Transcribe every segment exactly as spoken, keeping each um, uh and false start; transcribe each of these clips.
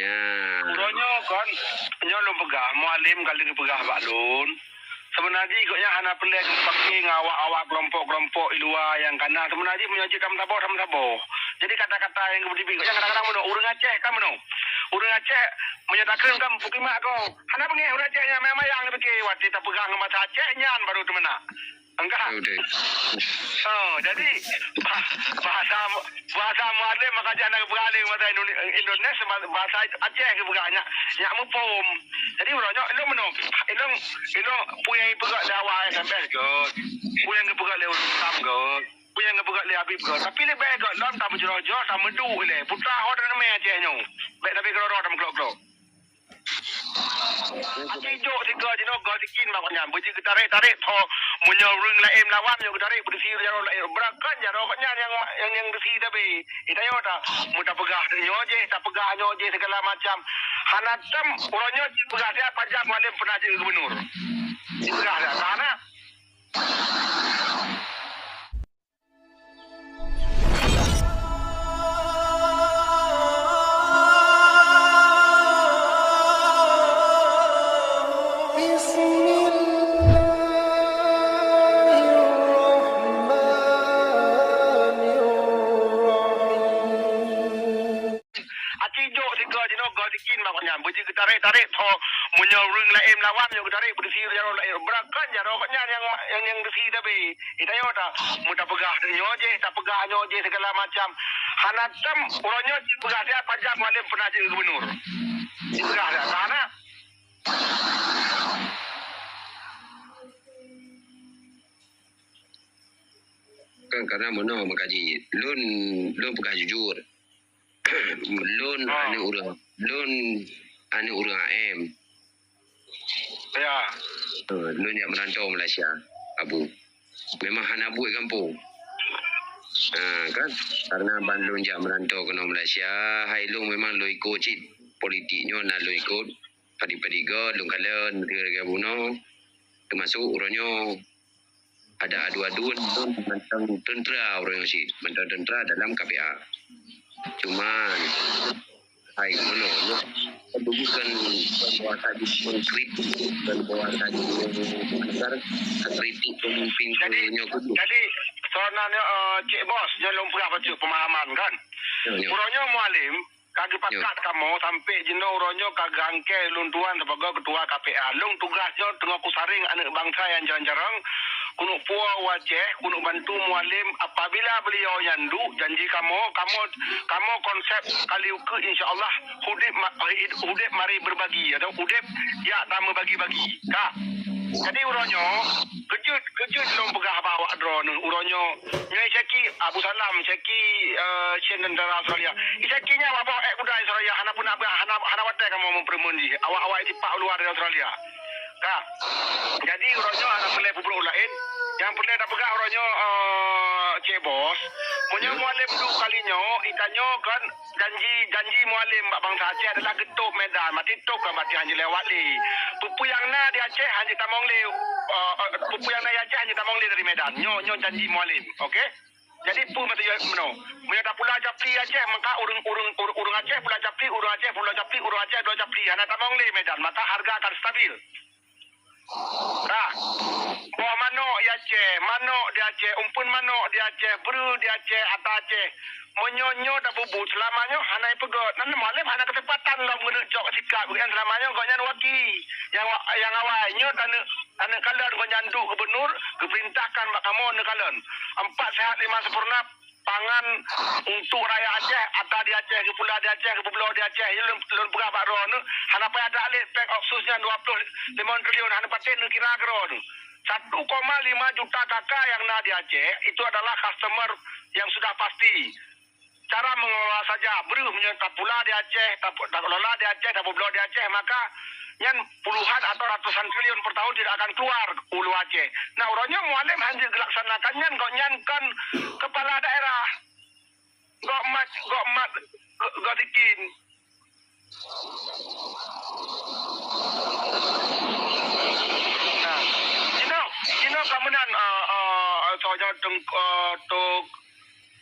Ya. Uroe nyoe kon, nyoe lôn peugah, Mualem ka lheueh geupeugah bak lôn. Seubeuna jih gobnyan hana peureulèe geupake ngon awak-awak keulompok-keulompok i luwa nyang ka na. Seubeuna jih meunyoe jeuet tameusaboh, tameusaboh. Jadi kata-kata nyang geupeujibi gobnyan kadang-kadang meunoe, ureueng Aceh kan meunoe. Ureueng Aceh meunyoe takheun kan pukimak ko. Hana beungèh ureueng Aceh nyang mayang-mayang pike watèe tapeugah ngon basa Aceh nyan baru teumeunak. Enggak. Betul. Oh, jadi ba-, bahasa bahasa Mualem maka jana geupeugah lé bahasa Indone-, Indonesia, bahasa Aceh geupeugah nyak, nyak muphom. Jadi uroe nyoe ilôn meunoe, ilôn, ilôn peue nyang geupeugah lé awak S M S gèt. Peue nyang geupeugah lé Ustaz gèt. Peue nyang geupeugah lé Habib gèt. Tapi leubeh gèt lom tameujoh-joh, tameuduek ilèe. Putra ho dan mè Aceh nyoe. Bèk tapi keudroe-droe tameuklok-klok. Aci jok sigoe jinoe goe sikin bak gobnyan. Beujeuet geutarek-tarek tho. Meunyoe ureueng laén lawan, nyoe geutarek beudeusi jaroe laén. Beurakan jaroe gobnyan nyang, nyang, nyang deusi tabe. Ita nyoe ta, mun tapeugah nyoe jih, tapeugah nyoe jih, segala macam. Hana tem, uroe nyoe jipeugah siat pajan Mualem peunah jeuet gubunur. Jipeugah siat, ka hana. Bismillahirrahmanirrahim. Aci jok sigoe jinoe goe sikin bak gobnyan. Beujeuet geutarek-tarek tho. Meunyoe ureueng laén lawan, nyoe geutarek beudeusi jaroe laén. Beurakan jaroe gobnyan nyang, nyang, nyang deusi tabe. Ita nyoe ta, mun tapeugah nyoe jih, tapeugah nyoe jih, segala macam. Hana tem, uroe nyoe jipeugah siat pajan Mualem peunah jeuet gubunur. Jipeugah siat, ka hana. Kan karena meunoe meukaji. Lôn, lôn peugah jujur. Lôn aneuk ureueng, lôn aneuk ureueng A M. Ya. Eh, lôn jak meurantau Malaysia, Abu. Memang hana buet gampông. Ha, kan? Karena ban lôn jak meurantau keunoe Malaysia, hai lôn memang lôn ikot cit politik nyoe na lôn ikot. Padi-padi göt lôn kalon, meuteuka lagèe bunoe. Teumasok uroe nyoe ada adu-adu mantong teuntera uroe nyoe cit, mantong teuntera dalam K P A. Cuman, hai meunoe nyoe, bukan bahwa tadi mengkritik, bukan bahwa tadi mengkritik pemimpin. Jadi, nyoe kudu. Jadi, soalan nyoe, eh, Cik Bos, nyoe lôn peugah bacut pemahaman kan. Ya, ya. Uroe nyoe Mualem, ka geupakat kamoe sampai jinoe uroe nyoe ka geuangkée lôn tuan sibagoe keutua K P A. Lôn tugaih nyoe teungoh kusaréng aneuk bansa nyang jarang-jarang, keuneuk puwoe u Aceh, keuneuk bantu Mualem apabila beliau nyan duek janji kamoe, kamoe, kamoe konsep kali ukeue insya Allah udép ma-, udép mari berbagi atau udép jak tameubagi-bagi. Ka. Jadi uroe nyoe, keujeuet, keujeuet lôn peugah bak awak droeneuh uroe nyoe. Nyoe Syaki, Abu Salam, Syaki, eh, Syen tentara Australia. Syaki nyan awak boh ék kuda Australia, hana puna, hana, hana watèe kamoe meupeureumeun jih. Awak-awak tipak luwa dari Australia. Ka. Jadi, uroe nyoe hana peureulèe peubuet laén. Nyang peureulèe tapeugah uroe nyoe, eh, Cik Bos. Meunyoe Mualem duek kali nyoe, itanyoe kan janji, janji Mualem bak bansa Aceh adalah geutôp Medan. Maté tôp kan maté hanjeuet lewat lé. Peue-peue nyang na di Aceh hanjeuet tamong lé, eh, eh, peue-peue nyang na di Aceh hanjeuet tamong lé dari Medan. Nyoe, nyoe janji Mualem. Oke? Jadi, peue maksud jih meunoe? Meunyoe tapula capli Aceh, maka ureueng, ureueng, ureueng, ureueng Aceh pula capli, ureueng Aceh pula capli, ureueng Aceh pula capli. Hana tamong lé Medan, maka harga akan stabil. Nah, boh manok di Aceh, manok di Aceh, umpeuen manok di Aceh, breueh di Aceh, ata Aceh. Meunyoe nyoe tapeubuet seulama nyoe hana ipeugöt. Nan Mualem hana keuseumpatan lom keuneuk cok sikap gobnyan seulama nyoe gobnyan waki. Nyang wa-, nyang awai nyoe taneuk, taneuk kalon gobnyan duek gubunur geupeurintahkan bak kamoe neukalon. Empat sehat lima sempurna, pangan untuk rakyat Aceh, ata di Aceh, geupula di Aceh, geupeubloe di Aceh. Nyoe lôn, lôn peugah bak droeneuh, hana payah taklét péng otsus nyan dua ploh limong triliun, hana patéh neukira keu droeneuh. Satu koma lima juta K K yang na di Aceh, itu adalah customer yang sudah pasti. Cara mengelola saja, breueh meunyoe tapula di Aceh, tap-, takelola di Aceh, tapeubloe di Aceh, maka nyan puluhan atau ratusan triliun per tahun tidak akan keluar u luwa Aceh. Nah, uroe nyoe Mualem hanjeuet geulaksanakan nyan, gobnyan kon kepala daerah. Gok mat, gok mat, gok, gok sikin. Nah, jinoe, jinoe ka meunan, eh, eh, soe nyoe teung-, eh, tok,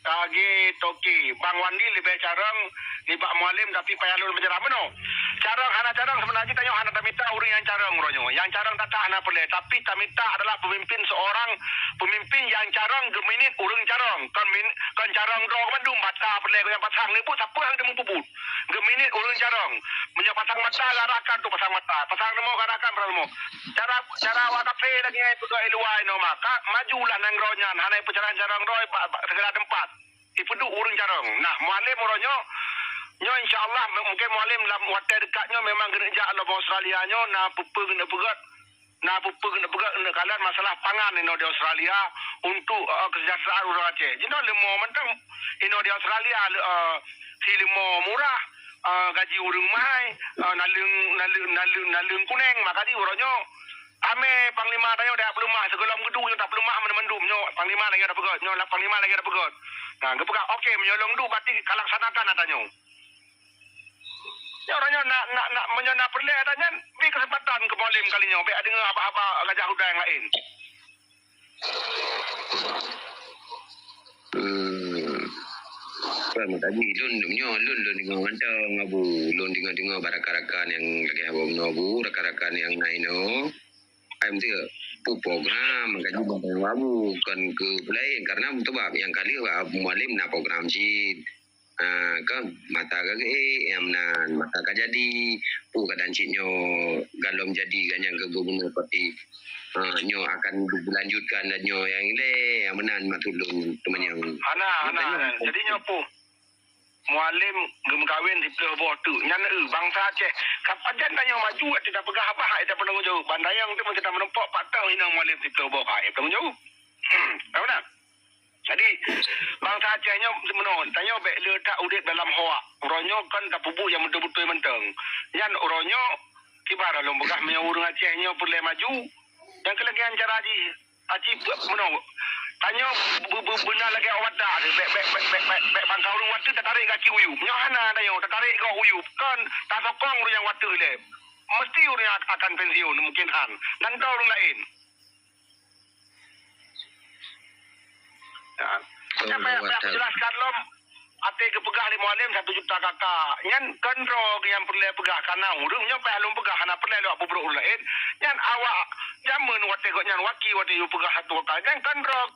Lagèe toke, Bang Wandi leubeh carông nibak Mualem, tapi payah lôn peujarah meunoe. Carông hana carông, seubeuna jih tanyoe hana tamita ureueng nyang carông uroe nyoe. Nyang carông that-that hana peureulèe, tapi tamita adalah peumimpin seurang peumimpin nyang carông geumiet ureueng carông. Kon min-, kon carông droe bandum bata peureulèe nyang pasang, lé buet sapeue nyang teumeung peubuet. Geumiet ureueng carông. Meunyoe pasang mata, garahkan tu pasang mata. Pasang leumô, garahkan pasang leumô. Cara, cara awak kafé lagèe nyan peugah i luwa inoe mah. Ka maju lah nanggroe nyan, hana peucarông-carông droe bak, bak sigala teumpat. Ipeuduek ureueng carông. Nah, Mualem uroe nyoe, nyoe insya Allah, mungken Mualem lam watèe dekat nyoe memang geuneuk jak lom Australia nyoe, na peue-peue geuneuk peugöt, na peue-peue geuneuk peugöt, geuneuk kalon masalah pangan inoe di Australia untuk, eh, kesejahteraan ureueng Aceh. Jinoe leumô mantong inoe di Australia, le-, eh, si leumô murah, eh, gaji ureueng mahai, eh, naleueng, naleueng, naleueng, naleueng kunèng, maka di uroe nyoe Amé panglima tanyoe dak peuleumah, sigohlom geudu nyoe tapeuleumah mandum-mandum nyoe, panglima lagèe tapeugöt, nyoe lah panglima lagèe tapeugöt. Nah, geupeugah, "Oke, meunyoe lôn duek, berarti kalaksanakan ata nyoe." Nyoe uroe nyoe nak, nak, nak, meunyoe na peureulèe ata nyan, bri keuseumpatan keu Mualem kali nyoe, bèk deungö haba-haba Gajah Uda nyang laén. Hmm. Kan tadi lôn, lôn nyoe, lôn, lôn deungö mantong, Abu. Lôn deungö-deungö bak rakan-rakan nyang lagèe Abu nyoe, Abu, rakan-rakan nyang na inoe. Ai, beutôi. Peue program, kan, Abu, kon keu peue laén, karena sabab nyang ka lheueh Abu Mualem na program cit. Ha, kan, masa ka geuék, nyang meunan, masa ka jadi, peue kadang cit nyoe, gohlom jadi, kan, nyang keu gubernur, tapi, ha, nyoe akan dilanjutkan dan nyoe nyang ilèe, nyang meunan maksud lôn teumanyong. Hana, hana, hana. Jadi nyoe peue? Mualem geumeukawen siplôh boh teuk. Nyan, eh, bansa Aceh. Kapan jan tanyoe maju, ata tapeugah haba, ata tapeutanggung jaweueb. Ban tanyoe teuma ata meurumpok, pat teuh inong Mualem siplôh boh, ha, ata tapeutanggung jaweueb. Ka meunan? Jadi, bansa Aceh nyoe meunoe, tanyoe bèk le that udép dalam hoak. Uroe nyoe kan tapeubuet nyang beutôi-beutôi mantong. Nyan uroe nyoe, kiban lôn peugah meunyoe ureueng Aceh nyoe peureulèe maju, nyang keu lagèe nyan cara jih, aci meunoe. Tanyoe be-, be-, beuna lagèe awak dak, bèk, bèk, bèk bansa ureueng watèe tatarek gaki uyueb. Nyoe hana tanyoe, tatarek gob uyueb. Kon tasokong ureueng nyang watèe lé. Meusti ureueng nyan akan pensiun, mungken han. Dan droe ureueng laén. Ya. Nyan payah, payah kujelaskan lom, até geupeugah lé Mualem satu juta K K. Nyan kon droe nyang peureulèe peugah, kana ureueng nyoe payah lôn peugah, hana peureulèe lôn peubrôk ureueng laén. Nyan awak jameun watèe gobnyan waki watèe yue peugah satu K K. Nyan kon droe.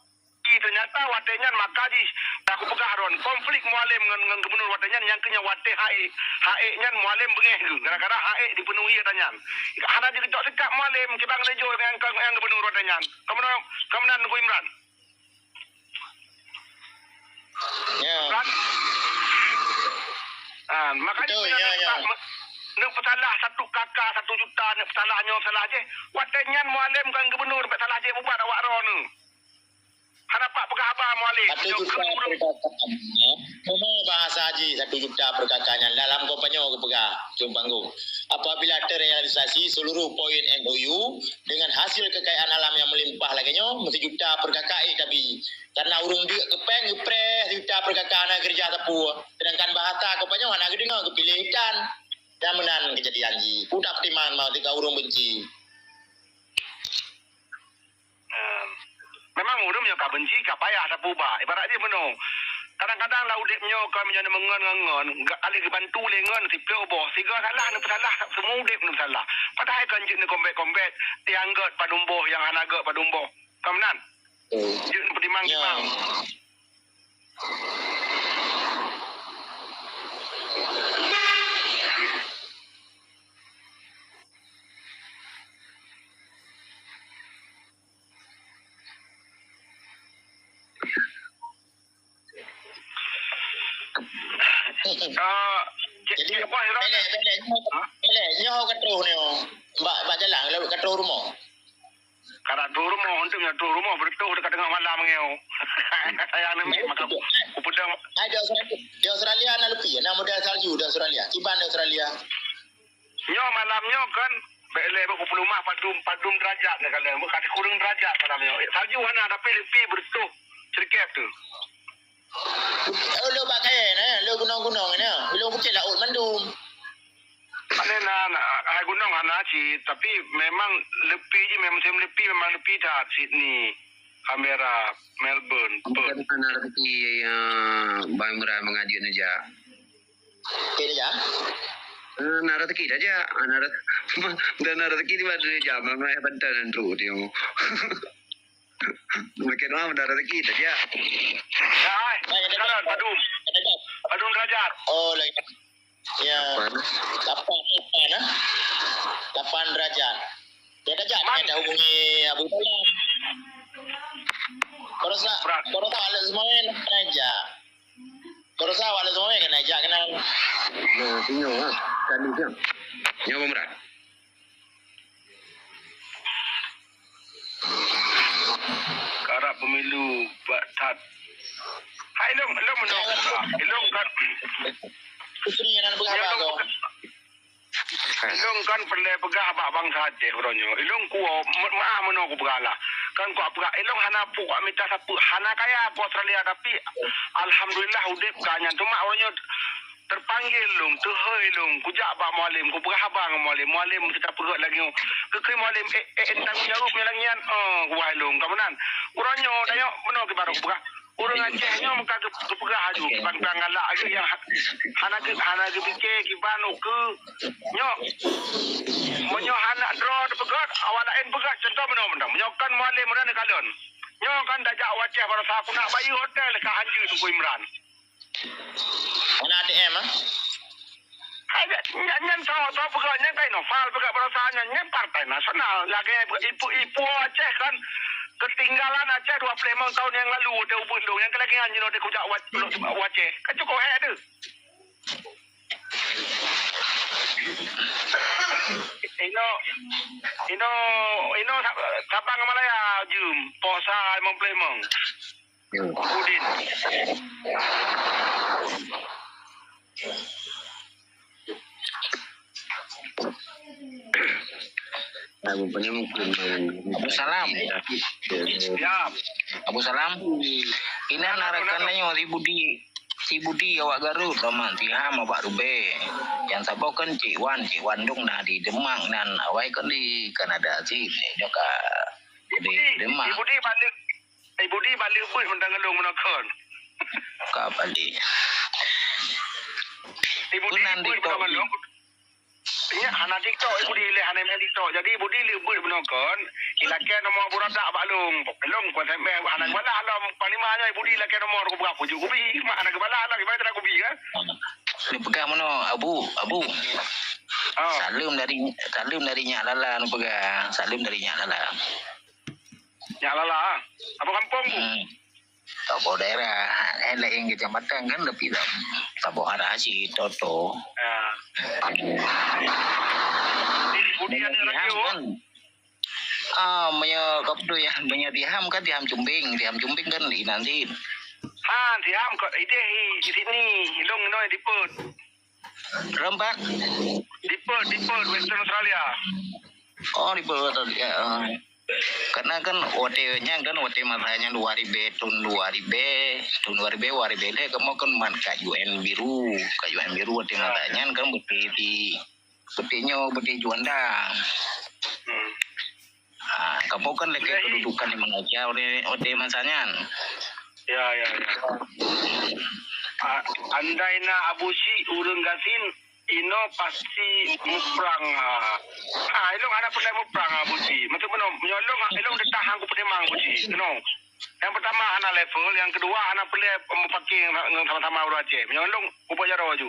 Teunyata watèe nyan maka jih, dak kupeugah droen, konflik Mualem ngon, ngon gubernur watèe nyan, nyang keu nyan watèe hak ék, hak ék nyan Mualem beungèh geuh, gara-gara hak ék dipeunuhi ata nyan. Hana jikeucok sikap Mualem, kiban lé jôk nyang, nyang gubernur watèe nyan. Ka meunan, ka meunan Teungku Imran. Ya. Kan? Ha, makanya betul, ya, ya. Neuk peusalah satu K K, satu juta, neuk peusalah nyoe, peusalah jih. Watèe nyan Mualem kon gubernur, bèk salah jih bubat awak droeneuh. Hana pat peugah haba Mualem. Satu juta per K K. Meunyoe bahasa jih satu juta per K K nyan dalam kampanye geupeugah di panggung. Apabila terrealisasi seluruh poin M O U dengan hasil kekayaan alam yang melimpah lagèe nyoe, meusijuta per K K ék tabi. Karena ureueng deuk keu péng geupreh sijuta per K K hana keureuja sapeue. Sedangkan bahasa kampanye hana geudeungoe geupiléh itan. Nyan meunan keujadian jih. Peue tapeutimang ma tika ureueng beunci. Ehm, memang ureueng meunyoe ka beunci, ka payah tapeuubah. Ibarat jih meunoe, kadang-kadang lam udép nyoe kon meunyoe neumeungon ngon ngon, ka lheueh geubantu lé ngon siplôh boh, sigoe salah neupeusalah, seumeu udép neupeusalah. Padahai kon jeuet neukombét-kombét, nyang gèt padum boh, nyang hana gèt padum boh. Kon meunan? Hmm. Jeuet neupeutimang-timang. Ya. Ah, cek, jadi, cek, apa, Ira? Belek, belek, nyoe, ha? Belek, nyoe ka troh nyoe. Bak, bak jalan, ka troh rumoh. Ka troh rumoh, untuk nyoe troh rumoh, beureutoh dekat teungoh malam nyoe. Sayang ni, maka ku pedang. Hai, di Australia, di Australia na leupie, na model salju di Australia. Kiban di Australia. Nyoe malam nyoe kan, bèk lé bak peuleumah padum, padum derajat na kalon, ka sikureueng derajat malam nyoe. Salju hana, tapi leupie beureutoh sirikép tu. Oh, lôn bak kayèe na, lôn gunong-gunong na, lôn bukét laôt mandum. Pane na, na, hai gunong hana cit, tapi memang leupie jih, memang musim leupie, memang leupie that Sydney. Canberra, Melbourne, Perth. Hana rezeki, eh, Bang Imran, mangat jeuet neujak. Oke, ya. Eh, na rezeki saja. Hana re-, dah na rezeki di mana jam, mana yang bantai dan terus dia. Mungkin orang dah rezeki saja. Dah, eh. Sekarang, padum. Padum derajat. Oh, lagi. Ya. Lapan. Lapan, lapan, ah. Lapan derajat. Ya, derajat. Man. Kita hubungi Abu Salam. Kalau sa-, Berat. Kalau sa-, Alex Ismail, derajat. Kalau sa-, Alex Ismail kena ajak kenal. Nah, senyum, ha. Tadi tu. Nyoe Bang Berat. Karab pemilu bak that. Hai, ilong, ilong meunoe. Ilong kan. Putri yang nak peugah apa tu? Ilong kan peureulée peugah bak bansa Aceh uroe nyoe. Ilong kuwoe, me-, meu'ah meunoe kupeugah lah. Kan kupeugah, ilong hana puk, mita sapeue, hana kaya ku Australia, tapi alhamdulillah udeb ka nyan. Cuma uroe nyoe terpanggil lôn, teuhôi lôn, kujak bak Mualem, kupeugah haba ngon Mualem. Mualem meusti tapeugét lagée nyoe. Keu-keu Mualem, eh, eh, eh, tanggung jaweueb nyoe lagée nyan, eh, kuwai lôn. Ka meunan. Uroe nyoe, tanyoe, meunoe kiban kupeugah. Ureuëng Aceh nyoe meuka geupeugah aju, kiban-kiban galak aju nyang ha-, hana geu-, hana geupike kiban ukeue nyoe. Meunyoe hana droe teupeugét, awak laén peugét, contoh meunoe mantong. Meunyoe kon Mualem meunan neukalon. Nyoe kan tajak u Aceh baroesa, keuneuk bayeue hotel ka hanjeuet Teungku Imran. Hana A T M, ah? Hai, nyan, nyan soe, soe peugah, nyan kai Noval peugah baroesa nyan, nyan Partai Nasional. Lagée ipu, ipu Aceh kan, ketinggalan Aceh dua puluh lima tahun yang lalu, watée ubeut lôn, nyang lagée nyan jinoe kujak Wa-, Aceh. Kan cukup hék tu. Ino, ino, ino Sa-, Sabang Malaya jeuem, posa lima puluh lima. Udin. Abu Salam. Ya. Abu Salam. Inan na rakan nyoe si Budi, si Budi awak Garut, Roman Siham awak Rubée. Nyang saboh kan Cik Wan, Cik Wan dong na di Demak nan, awai kan di Kanada sih. Nyoe ka di Demak. Si Budi balik. Eh, Budi balik buet mantong ngon lôn meunoe kon. Ka balik. Eh, Budi buet mantong ngon lôn. Nyak hana TikTok, eh, Budi lé hana main TikTok. Jadi, Budi lé buet meunoe kon. Ilakée nomor Abu Radak bak lôn. Lôn kon S M S, hana geubalah lom. Panglima nyoe, eh, Budi lakée nomor, kupeugah pujuk kubi. Mak hana geubalah lom, ibai teuka kubi kan. Neupeugah meunoe, Abu, Abu. Oh. Saleuem dari, saleuem dari Nyak Lala neupeugah. Saleuem dari Nyak Lala. Nyak Lala, ah. Apa kampung tu? Hmm. Tokoh daerah, eh, laén kecamatan kan, tapi tak, tak boh arah cit, Toto. Ya. Budi ada radio. Kan? Ah, meunyoe kap tu ya, meunyoe Tiham kan Tiham Cumbing, Tiham Cumbing kan di nanti. Ha, Tiham kok ideh di sini, ilong noi di Perth. Rem, Pak? Di Perth, di Perth, Western Australia. Oh, di Perth, Australia. Oh. Karena kan watée nyan kan watée masa nyan dua ribu, tahun dua ribu, tahun dua ribu, dua ribu lé kamoe kan mat ka U N biru, ka U N biru watée masa nyan kan beutih di, beutih nyoe, beutih Juanda. Hmm. Ha, kamoe kan lakée kedudukan di Malaysia watée, watée masa nyan. Ya, ya, ya. A-, andai na Abu Syik ureuëng gasien, inoe pasti muprang, ha. Ha, ilong hana peureulée muprang, Abu Syik. Maksud meunoe, meunyoe ilong, ilong ditahan ku peudimang, Abu Syik. Inoe. Nyang peutama hana level, nyang keudua hana peureulée meupaké ngon sama-sama ureuëng Aceh. Meunyoe ilong ubak jaroe ju.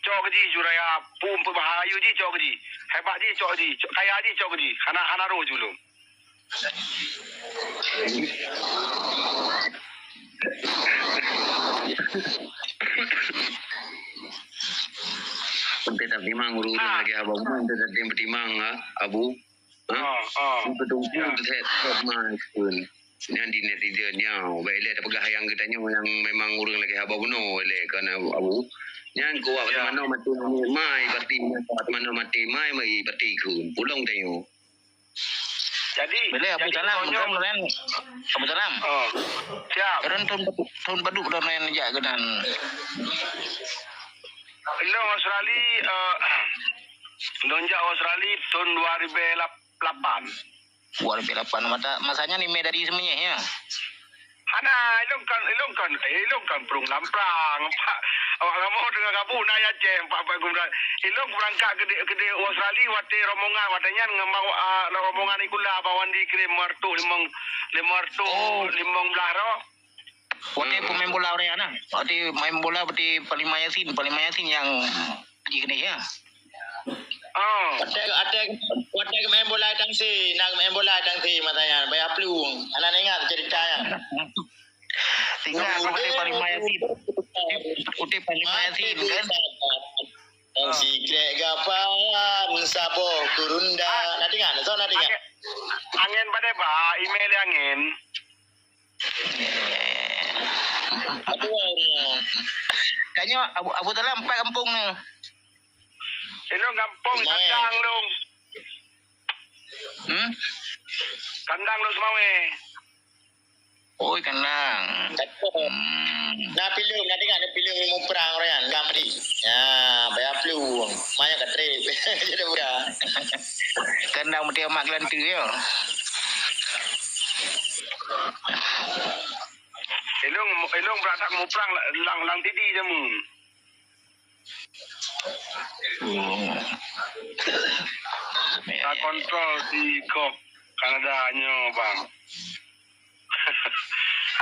Cok keu jih ju raya, pum peubahayu jih cok keu jih. Hebat jih cok keu jih, cok kaya jih cok keu jih. Hana, hana roh ju lom. Pun tetap timang ureuëng lagée abang pun tetap timang, ha, Abu. Ha? Ah, ah. Beutôi-beutôi set, set mas pun. Nyan di netizen nyan, baik lé tapeugah nyang geutanyoe nyang memang ureuëng lagée haba bunoe lé kan Abu. Nyan kuat manoe mati mai pati, manoe mati mai, mai pati keu pulong tanyoe. Jadi, Boleh, Abu jadi Salam, uroe nyoe kan, Ren? Abu Salam. Oh, siap. Ren thon, thon padum dah Ren jak keunan. Lôn Australia, eh, lôn jak Australia tahun dua ribu lapan. Dua ribu lapan mata, masa nyan imé dari Seumenyéh, ya? Hana, ilong kan, ilong kan, eh, ilong kan prung lam prang. Pak, awak kamoe deungon gabu na ya Aceh, empat, empat gumda. Ilong berangkat ke di, ke di Australia, watèe rombongan, watèe nyan ngon bang, ah, rombongan ikula Bang Wandi kirim lima ratus limong, lima ratus limong belas roh. Watèe pemain bola orang na. Watèe main bola, watèe Panglima Yasin, Panglima Yasin yang jih keuneuk, ya. Oh. Watèe, watèe, watèe main bola tang si, nak main bola tang si masa nyan, bayar plueng. Hana ingat cerita nyan. Ingat watèe Panglima Yasin. Watèe Panglima Yasin, kan? Tang si krek gapan, saboh kurunda. Ah. Na ingat, so na ingat. Angén, angén padé ba, imé lé angén. Aduh. Tanyoe Abu, Abu Salam pat gampông nyoe. Ilong gampông Sumawé. Kandang lôn. Hmm? Kandang lôn Sumawé. Oi, Kandang. Gampông. Hmm. Na pileung, na ingat na pileung muprang orang kan, Gamri. Ya, bayar plueng. Banyak ka trip. Jadi bukan. Kandang meuti amat geulanteu, ya. Ilong, ilong brat that muprang lang, lang tidi jamu. Hmm. Ta kontrol si kok Kanada nyoe, bang.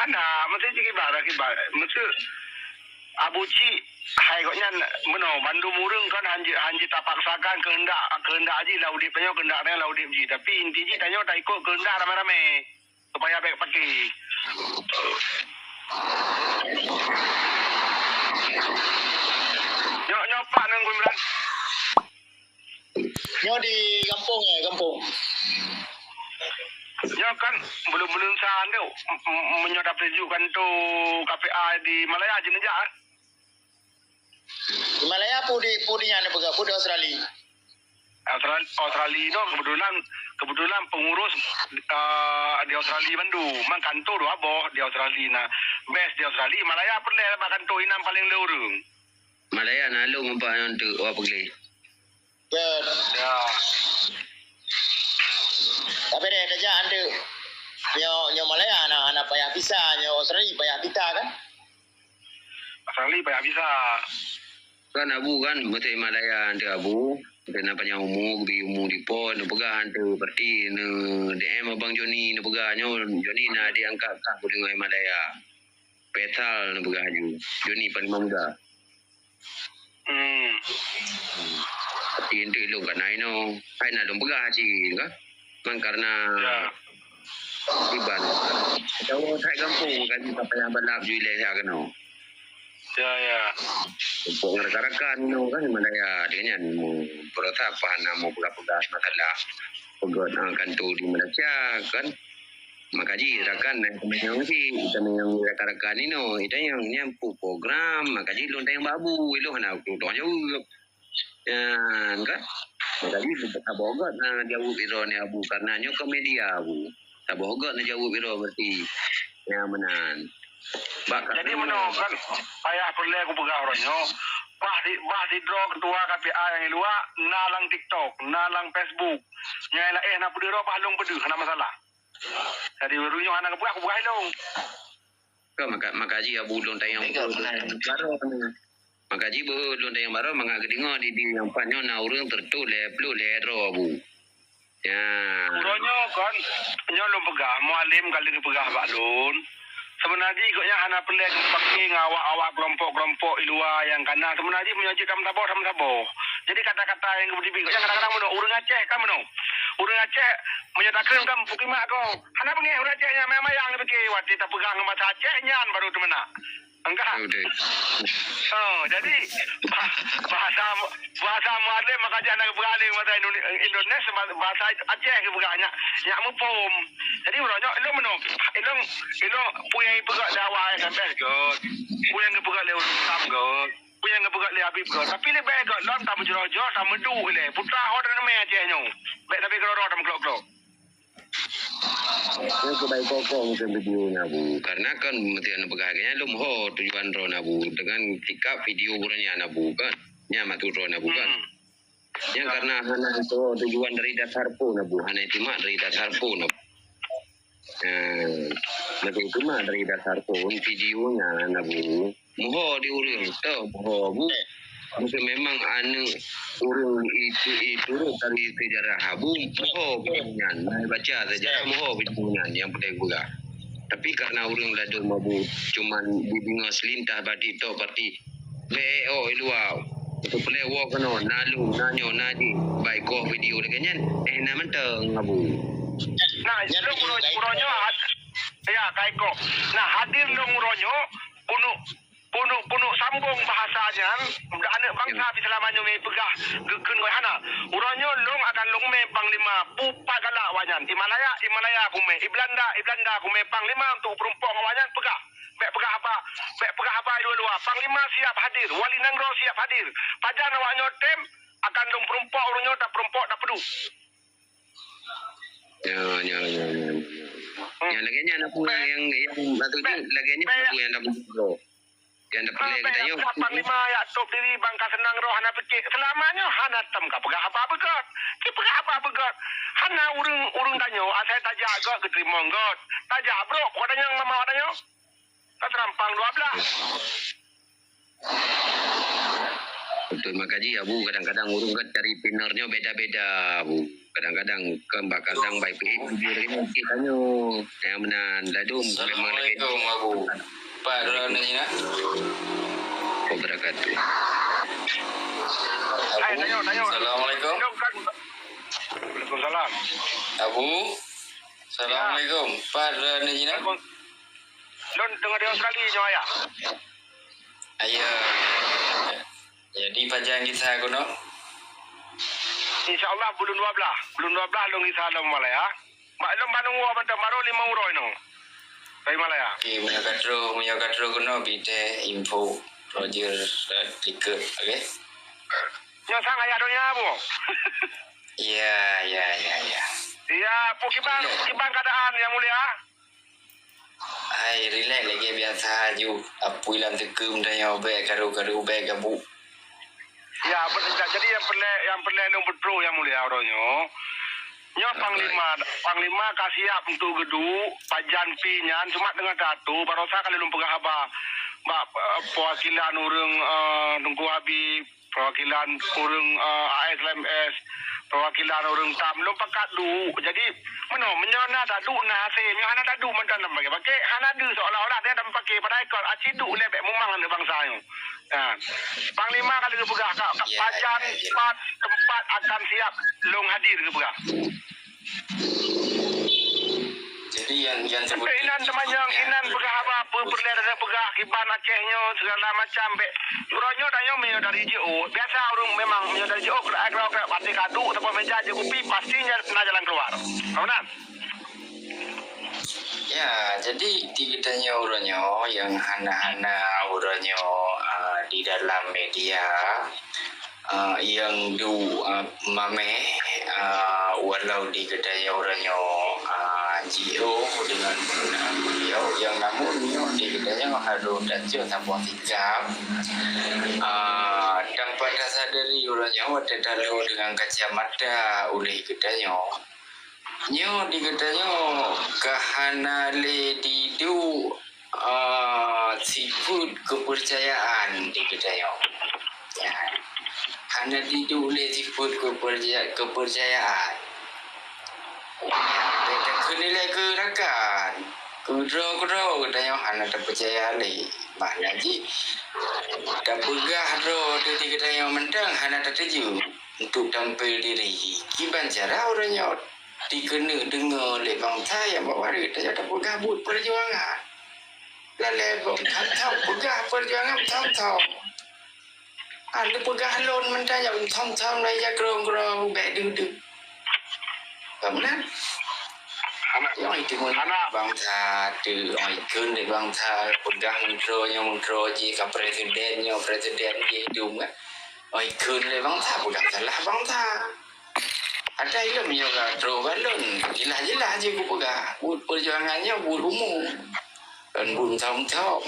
Hana, mesti cik ibarat, ibarat. Mesti Abu Cik, hai gobnyan, meunoe, bandum ureueng kan hanjeuet, hanjeuet tapaksakan keuheundak, keuheundak jih lah udép tanyoe, keuheundak tanyoe lah udép jih. Tapi inti jih tanyoe taikot keuheundak ramé-ramé. Supaya bèk paki. Nyoe, nyoe pat nang Imran. Nyoe di gampông, eh, gampông. Nyoe kan buleuen-buleuen sa nyoe, m-, m-, meunyoe dapeujukan tu K P A di Malaya jeuneuh jak, eh. Di Malaya peue di, peue di nyan neupeugah, peue di Australia? Austral-, Australia nyoe kebetulan, kebetulan pengurus, eh, di Australia bandum. Memang kantor dua boh di Australia na. Base di Australia, Malaya peureulèe bak kantor inan paleng lé ureueng. Malaya na lôn empat nyoe teuk, wah peugleh. Ya. Ya. Tapi deh, tajak anteuk. Nyoe, nyoe Malaya na, na payah visa, nyoe Australia payah visa kan? Australia payah visa. Kan Abu kan, meusti Malaya anteuk Abu. Meusti na panyang umu, geubri umu di po, neupeugah anteuk, berarti neu D M abang Joni neupeugah nyoe, Joni na diangkat kah ku deungoe Malaya. Faisal neupeugah laju. Joni Panglima Muda. Hmm. Tapi enteuk lôn ka na inoe. Hai na lôn peugah cit ka. Memang karena iban. Tahu that gampông kan, tak payah balap ju ilèe siat keunoe. Ya, ya. Untuk rakan-rakan inoe kan, Malaya, dia kan, mu, berusaha faham, mu peugah-peugah masalah peugöt, ah, kantor di Malaysia kan. Maka jih rakan na tamanyong cit, tamanyong rakan-rakan inoe, itanyong nyan peue program, maka jih lôn tanyong bak Abu, ilôn hana kudoh jaweueb. Nyan kan? Maka jih saboh göt na jaweueb sidroe nyan Abu, karena nyoe ke media Abu. Saboh göt na jaweueb sidroe berarti. Nyan meunan. Bak jadi meunoe kan, payah peureulèe kupeugah uroe nyoe, bah di, bah sidroe ketua K P A nyang di luwa, na lam TikTok, na lam Facebook. Nyang laén na peudeuh droe bah lôn peudeuh, hana masalah. Jadi, ureueng nyoe hana geupeugah, kupeugah ilôn. Ka maka, maka jih Abu lôn tanyong baroe. Maka jih beuh lôn tanyong baroe, mangat geudeungoe di, di nyang pat nyoe na ureueng teureutôh lhèe ploh lhèe droe Abu. Ya. Uroe nyoe kon, nyoe lôn peugah, Mualem ka lheueh geupeugah bak lôn. Seubeuna jih gobnyan hana peureulèe geupaké ngon awak-awak keulompok-keulompok di luwa nyang kana. Seubeuna jih meunyoe jeuet tameusaboh, tameusaboh. Jadi kata-kata nyang geupeujibi gobnyan kadang-kadang meunoe, ureueng Aceh kan meunoe. Ureueng Aceh meunyoe takheun kan pukimak ko. Hana beungèh ureueng Aceh nyan mayang-mayang geupiké watèe tapeugah ngon basa Aceh nyan baru teumeunak. Enggak. Betul. Oh, jadi bah-, bahasa, bahasa Mualem maka jih hana geupeugah lé bahasa Indone-, Indonesia, bah-, bahasa Aceh geupeugah nyak, nyak muphom. Jadi uroe nyoe ilôn meunoe, ilôn, ilôn peue nyang geupeugah lé awak S M S göt, peue nyang geupeugah lé Ustaz göt, peue nyang geupeugah lé Habib göt. Tapi leubeh göt lom tameujroh-jroh, tameuduek ilèe. Putra ho dan mé Aceh nyoe. Bèk sabe keudroe-droe tameuklok-klok. Nyan keubai kokong keu video nyan Abu. Karena kan meusti neupeugah lagèe nyan lom ho tujuan droeneuh Abu. Dengan sikap video uroe nyan Abu kan. Nyan maksud droeneuh Abu kan. Hmm. Nyan karena hana teuho tujuan dari dasar phon, Abu. Hana itimak dari dasar phon, Abu. Nah, maka itimak dari dasar phon, video nyan, Abu. Moho di ureueng, toh, moho, Abu. Maka memang aneuk ureueng itu, itu dari sejarah, Abu. Moho nyan, baca sejarah, moho video nyan, nyang peureulèe peugah. Tapi karena ureueng ladôm, Abu, cuman dideungo selintas bak TikTok, berarti B E O i luwa. Teupeuleueh woe keunoe, na lôn, na nyoe, na jih. Bak ikoh video lagèe nyan, eh, na mantong, Abu. Nah, lôn uroe, uroe nyoe had-, ya, ka ikoh. Nah, hadir lôn uroe nyoe, keuneuk, keuneuk, keuneuk sambong bahasa nyan, aneuk bansa pih seulama nyoe mé peugah geukheun ngon hana. Uroe nyoe lôn akan lôn mé panglima, pu pat galak awak nyan. I Malaya, i Malaya kumé, i Belanda, i Belanda kumé panglima untuk peurumpok awak nyan peugah. Bèk peugah haba, bèk peugah haba i luwa-luwa. Panglima siap hadir, wali nanggroe siap hadir. Pajan awak nyoe tem, akan lôn peurumpok ureueng nyoe, tapeurumpok, tapeuduek. Ya, ya, ya, ya. Hmm. Nyang lagèe nyan, Abu, nyang, nyang, nyang patut lagèe nyan, Abu, nyang dapeuduek. Nyang dapeuduek. Ah, bèk, geutanyoe. Panglima jak top diri, ban ka seunang roh, hana pike. Seulama nyoe hana tem ka peugah haba beugöt. Ci peugah haba beugöt. Hana ureueng, ureueng tanyoe, asai tajak göt geuteurimong göt. Tajak brok, bukan nyang mama tanyoe. Ka teurampang dua belas. Betul, makajih, Abu, kadang-kadang ureueng kan cari partner nyoe beda-beda, Abu. Kadang-kadang kan bak kadang baik pih jujur lagi mungkin tanyoe. Nyang meunan ladôm memang lagèe Assalamualaikum, Abu. Pat droeneuh nyan? Wabarakatuh. Abu, hai, tanyoe, tanyoe. Assalamualaikum. Tanyoe kan. Waalaikumsalam. Abu, assalamualaikum. Pat droeneuh nyan? Waalaikum-, Lôn teungoh deungoe sekali nyoe, Ayah. Ayo. Jadi, pajan gisa keunoe? Insya Allah, buleuen dua belas. Buleuen dua belas lôn gisa lom Malaya. Mak lôn bandum woe mantong, baru lima uroe nyoe. Dari Malaya. Oke, meunyoe ka trôh, meunyoe ka trôh keunoe, bideh info Roger, eh, likot, oke? Nyoe sang ayah donya, Bu. Iya, iya, iya, iya. Iya, pu kiban, pu kiban keadaan, Yang Mulia? Hai, rilek lagèe biasa aju. Apui lam teukeum tanyoe bèk karu-karu bèk gabuk. Ya, betul. Jadi nyang peureulèe, nyang peureulèe lôn peutrôh, Yang Mulia, uroe nyoe. Nyoe Panglima, Panglima ka siap untuk geuduek, pajan pih nyan, cuma teungoh teuatur, barosa kali lôn peugah haba bak, eh, perwakilan ureueng, eh, Teungku Habib, perwakilan ureueng, eh, A S L M S, perwakilan ureueng tam, lôn pakat duek. Jadi, meunoe, meunyoe na taduek na hasé, meunyoe hana taduek mantong tapaké-paké, hana deuh seolah-olah dia tapaké, padahai kon aci duek lé bèk mumang aneuk bansa nyoe. Nah, Panglima ka lheueh peugah, ka, ka pajan pat teumpat akan siap lôn hadir geupeugah. Jadi, nyang, nyang sebut inan teumanyong, inan peugah haba, peue peureulèe tapeugah, kiban Aceh nyoe, segala macam, bèk. Uroe nyoe tanyoe meunyoe dari jiôh, biasa ureueng memang meunyoe dari jiôh, keurak, keurak, keurak, pasti ka duek, saboh meja, jeuet kupi, pasti na jalan keluar. Ka meunan? Ya, jadi di geutanyoe uroe nyoe nyang hana-hana uroe nyoe, ah, di dalam media, ah, nyang duek, ah, mamèh, ah, walau di geutanyoe uroe nyoe, ah, jiôh deungon, ah, beliau, nyang namun nyoe di geutanyoe harôh tanyoe saboh sikap, ah, tanpa tasadari uroe nyoe watèe taloe deungon kacamata ulèh geutanyoe. Nyoe di geutanyoe ka hana lé diduek, ah, sifeuet kepercayaan di geutanyoe. Ya. Hana diduek lé sifeuet kepercaya-, kepercayaan. Ya, bèk takheun ilèe keu rakan. Keudroe-keudroe geutanyoe hana tapeucaya lé. Makna jih, tapeugah droe teuh di geutanyoe mantong hana tatuju untuk tampil diri. Kiban cara uroe nyoe dikeuneuk deungoe lé bansa nyang bak waréh, tanyoe tapeugah buet peujuangan. Lalé bak thon-thon, peugah peujuangan thon-thon. Ah, neupeugah lôn mantong nyang thon-thon lé jak krong-krong bèk deuh-deuh. Ka meunan? Hana. Nyang itu meunan hana. Bansa tu, oh, ikheun dek bansa, peugah meuntroe nyoe meuntroe jih, ka presiden nyoe presiden jih, dum kan. Oh, ikheun lé bansa, peugah salah bansa. Ada ilom nyoe ka trôh bak lôn, jeulaih-jeulaih jih kupeugah, buet peujuangan nyoe buet umum, kon buet thon-thon.